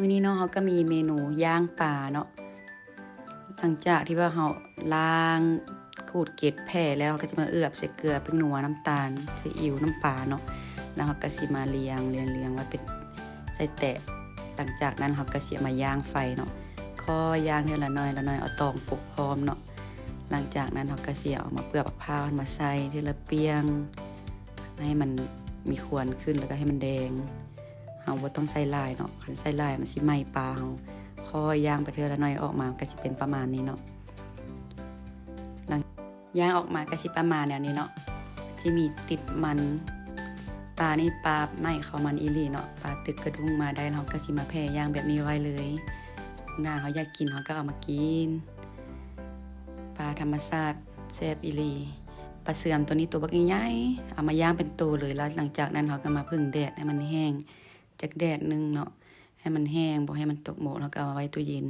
ມື້ນີ້ເນາະ ເຮົາກໍມີເມນູຍ່າງປາເນາະ. ຫຼັງຈາກທີ່ວ່າເຮົາລ້າງ ຂູດເກັດແຜ່ແລ້ວ ເຮົາກໍຈະມາເອືອບໃສ່ເກືອ ແປ້ງນົວ ນ້ຳຕານ ຊີອິ້ວ ນ້ຳປາເນາະ. ແລ້ວເຮົາກໍຊິມາລຽງ ລຽງ ລຽງໄວ້ເປັນໃສ່ແຕະ. ຫຼັງຈາກນັ້ນເຮົາກໍຊິເອົາມາຍ່າງໄຟເນາະ ຄ່ອຍຍ່າງເທື່ອລະໜ້ອຍລະໜ້ອຍ ເອົາຕອງປົກພ້ອມເນາະ. ຫຼັງຈາກນັ້ນເຮົາກໍຊິເອົາມາເປືອກບັກພ້າວຫັ້ນມາໃສ່ເທື່ອລະປ່ຽງ ໃຫ້ມັນມີຄວັນຂຶ້ນ ແລ້ວກໍໃຫ້ມັນແດງ. ເຮົາບໍ່ຕ້ອງໃສ່ຫຼາຍເນາະ ຄັນໃສ່ຫຼາຍມັນຊິໄໝ້ປາເຮົາ. ຄ່ອຍຍ່າງໄປເທື່ອລະໜ້ອຍ ອອກມາກໍຊິເປັນປະມານນີ້ເນາະ. ຫຍັງ ຍ່າງອອກມາກໍຊິປະມານແນວນີ້ເນາະ ຊິມີຕິດມັນ. ປານີ້ປາໄໝ້ເຂົ້າມັນອີ່ຫຼີເນາະ ປາຕຶກກະດຸ້ງມາໄດ້ ເຮົາກໍຊິມາແຜ່ຍ່າງແບບນີ້ໄວ້ເລີຍ. ໜ້າເຮົາຢາກກິນເຮົາກໍເອົາມາກິນ. ປາທຳມະຊາດແຊບອີ່ຫຼີ. ປາເຊື່ອມໂຕນີ້ໂຕບັກໃຫຍ່ໆ ເອົາມາຍ່າງເປັນໂຕເລີຍ ແລ້ວຫຼັງຈາກນັ້ນເຮົາກໍມາເຜິ້ງແດດໃຫ້ມັນແຫ້ງຈັກແດດໜຶ່ງເນາະ ໃຫ້ມັນແຫ້ງ ບໍ່ໃຫ້ມັນຕົກໂມກ ເຮົາກໍເອົາມາໄວ້ຕູ້ເຢັນ.